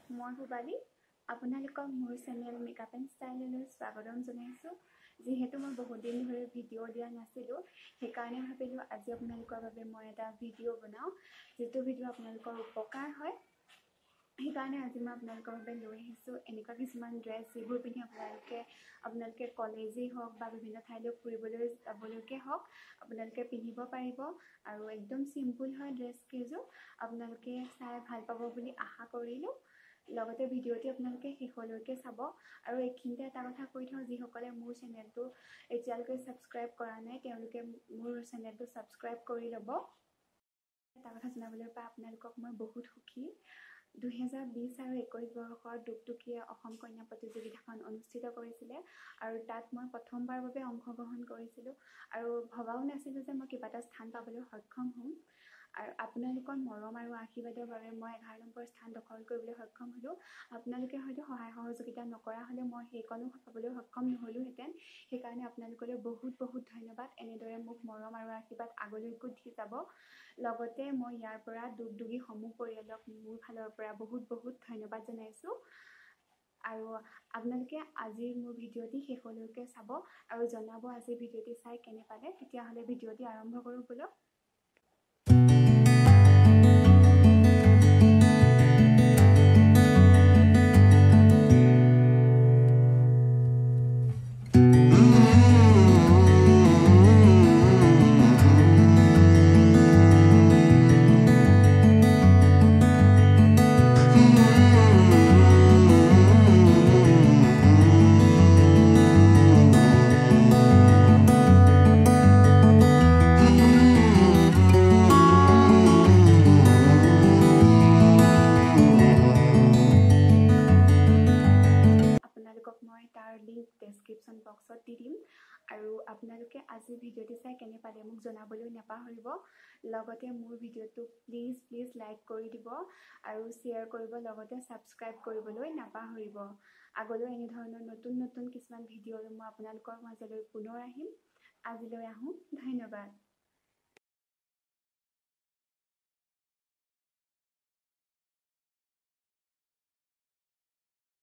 মই পূবালী আপোনালোকক মোৰ চেনেল মেকআপ এণ্ড ষ্টাইললৈ স্বাগতম জনাইছোঁ। যিহেতু মই বহুত দিন ধৰি ভিডিঅ' দিয়া নাছিলোঁ, সেইকাৰণে ভাবিলোঁ আজি আপোনালোকৰ বাবে মই এটা ভিডিঅ' বনাওঁ, যিটো ভিডিঅ' আপোনালোকৰ উপকাৰ হয়। সেইকাৰণে আজি মই আপোনালোকৰ বাবে লৈ আহিছোঁ এনেকুৱা কিছুমান ড্ৰেছ যিবোৰ পিন্ধি আপোনালোকে কলেজেই হওক বা বিভিন্ন ঠাইলৈ ফুৰিবলৈ যাবলৈকে হওক আপোনালোকে পিন্ধিব পাৰিব। আৰু একদম চিম্পুল হয় ড্ৰেছ কেইযোৰ, আপোনালোকে চাই ভাল পাব বুলি আশা কৰিলোঁ। লগতে ভিডিঅ'টি আপোনালোকে শেষলৈকে চাব। আৰু এইখিনিতে এটা কথা কৈ থওঁ, যিসকলে মোৰ চেনেলটো এতিয়ালৈকে ছাবস্ক্ৰাইব কৰা নাই তেওঁলোকে মোৰ চেনেলটো ছাবস্ক্ৰাইব কৰি ল'ব। এটা কথা জনাবলৈ পাই আপোনালোকক মই বহুত সুখী। 2020 আৰু 21 বৰ্ষৰ টুকটুকীয়ে অসম কন্যা প্ৰতিযোগিতাখন অনুষ্ঠিত কৰিছিলে আৰু তাত মই প্ৰথমবাৰৰ বাবে অংশগ্ৰহণ কৰিছিলোঁ আৰু ভবাও নাছিলোঁ যে মই কিবা এটা স্থান পাবলৈ সক্ষম হ'ম। আৰু আপোনালোকৰ মৰম আৰু আশীৰ্বাদৰ বাবে মই 11 নম্বৰ স্থান দখল কৰিবলৈ সক্ষম হ'লোঁ। আপোনালোকে হয়তো সহায় সহযোগিতা নকৰা হ'লে মই সেইকণো পাবলৈ সক্ষম নহ'লোহেঁতেন। সেইকাৰণে আপোনালোকলৈ বহুত বহুত ধন্যবাদ। এনেদৰে মোক মৰম আৰু আশীৰ্বাদ আগলৈকো দি যাব। লগতে মই ইয়াৰ পৰা দুগদুগী সমূহ পৰিয়ালক মোৰ ফালৰ পৰা বহুত বহুত ধন্যবাদ জনাইছোঁ। আৰু আপোনালোকে আজিৰ মোৰ ভিডিঅ'টি শেষলৈকে চাব আৰু জনাব আজিৰ ভিডিঅ'টি চাই কেনে পালে। তেতিয়াহ'লে ভিডিঅ'টি আৰম্ভ কৰোঁ ব'লক। ডেছক্ৰিপশ্যন বক্সত দি দিম। আৰু আপোনালোকে আজি ভিডিঅ'টি চাই কেনে পালে মোক জনাবলৈ নাপাহৰিব। লগতে মোৰ ভিডিঅ'টো প্লিজ প্লিজ লাইক কৰি দিব আৰু শ্বেয়াৰ কৰিব, লগতে ছাবস্ক্ৰাইব কৰিবলৈ নাপাহৰিব। আগলৈ এনেধৰণৰ নতুন নতুন কিছুমান ভিডিঅ' মই আপোনালোকৰ মাজলৈ পুনৰ আহিম। আজিলৈ আহোঁ, ধন্যবাদ।